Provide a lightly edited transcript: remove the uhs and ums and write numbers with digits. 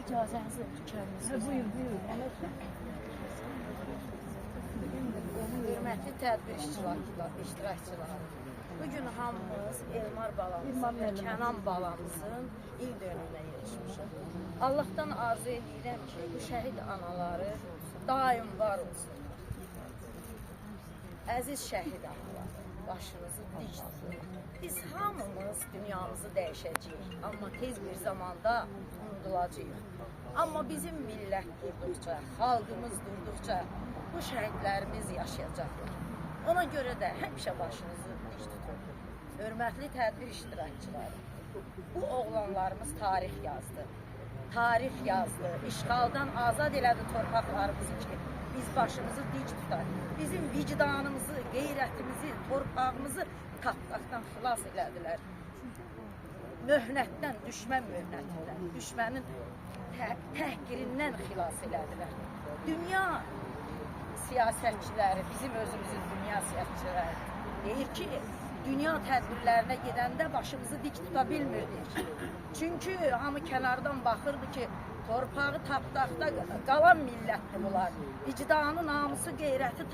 İcazənizlə kəlmə söz. Buyur, buyur. Hörmətli tədbir iştirakçıları. Bu gün hamımız Elmar balamızın və Kənan balamızın il dönümünə yetişmişik. Allahdan arzu edirəm ki, bu şəhid anaları daim var olsunlar. Əziz şəhid anaları, başınızı dik tutun. Biz hamımız dünyamızı dəyişəcəyik, amma tez bir zamanda unudulacağıq. Amma bizim millət durduqca, xalqımız durduqca bu şəhidlərimiz yaşayacaqlar. Ona görə də həmişə başınızı dik tutun. Hörmətli tədbir iştirakçıları, bu oğlanlarımız tarix yazdı. Tarix yazdı, işğaldan azad elədi torpaqlarımızı ki, biz başımızı dik tutaq. Bizim vicdanımızı, qeyrətimizi, torpağımızı tapdaqdan xilas elədilər. Möhnətdən, düşmən möhnətindən, düşmənin təhqirindən xilas elədilər. Dünya siyasətçiləri, bizim özümüzün dünya siyasətçiləri deyir ki, dünya tədbirlərinə gedəndə başımızı dik tuta bilmirdik. Çünki hamı kənardan baxırdı ki, torpağı tapdaqda qalan millətdir bunlar. Vicdanı, namusu, qeyrəti